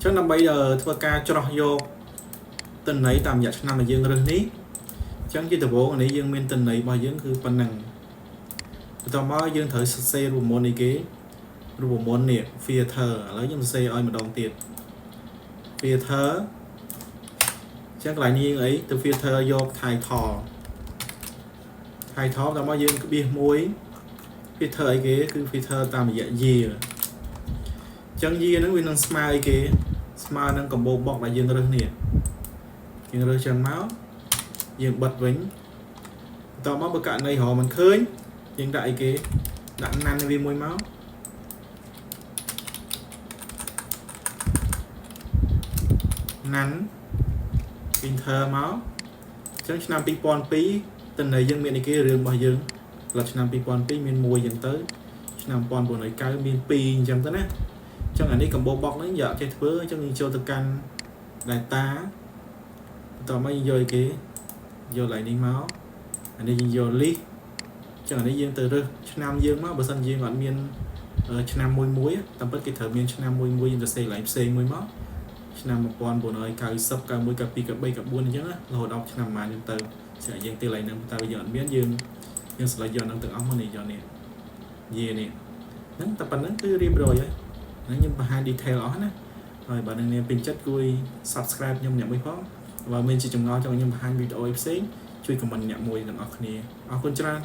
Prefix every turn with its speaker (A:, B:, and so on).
A: ចឹងដើម្បីធ្វើការច្រោះយកទិន្នន័យតាមរយៈឆ្នាំដែលយើងរើសនេះអញ្ចឹងជាដំបូងអានេះយើងមានទិន្នន័យរបស់យើងគឺប៉ុណ្ណឹងបន្ទាប់មកយើងត្រូវសរសេររូបមន្តនេះគេរូបមន្តនេះ filter ឥឡូវខ្ញុំសរសេរឲ្យម្ដងទៀត filter អញ្ចឹងកន្លែងនេះយើងអីទៅ filter យក title title ដល់មកយើងក្បៀសមួយ filter អីគេគឺ filter តាមរយៈ year អញ្ចឹង year ហ្នឹងវានឹងស្មើអីគេស្មើនឹង combo box ដែលយើងរើសនេះយើងរើសចឹងមកយើងបិទវិញបន្ទាប់មកបើករណីរកមិនឃើញយើងដាក់អីគេដាក់ none វាមួយមក none enter មកអញ្ចឹងឆ្នាំ2002ទិន្នន័យយើងមានអីគេរឿងរបស់យើងដល់ឆ្នាំ2002មាន1អញ្ចឹងទៅឆ្នាំ1990មាន2អញ្ចឹងទៅណាអញ្ចឹងអានេះ combo box ហ្នឹងយកចេះធ្វើអញ្ចឹងយើងចូលទៅកាន់ data បន្ទាប់មកយើងយកអីគេយកឡើងនេះមកអានេះយើងយក list អញ្ចឹងអានេះយើងទៅរើសឆ្នាំយើងមកបើសិនយើងអត់មានឆ្នាំមួយមួយតាមពិតគេត្រូវមានឆ្នាំមួយមួយយើងទៅសេកន្លែងផ្សេងមួយមកឆ្នាំ1990 91 92 93 94អញ្ចឹងរហូតដល់ឆ្នាំប៉ុន្មានហ្នឹងទៅស្រាប់យើងទៅកន្លែងហ្នឹងតែយើងអត់មានយើងយើង select យកហ្នឹងទាំងអស់មកនេះយកនេះយានេះហ្នឹងតែប៉ុណ្្នឹងគឺរៀបរយហើយហ្នឹងខ្ញុំបង្ហាញ detail អស់ណាហើយបើនឹងនាងពេញចិត្តគួយ subscribe ខ្ញុំអ្នកមួយផងបើមានជាចម្ងល់ចង់ខ្ញុំបង្ហាញវីដេអូផ្សេងជួយ comment អ្នកមួយទាំងអស់គ្នាអរគុណច្រើន។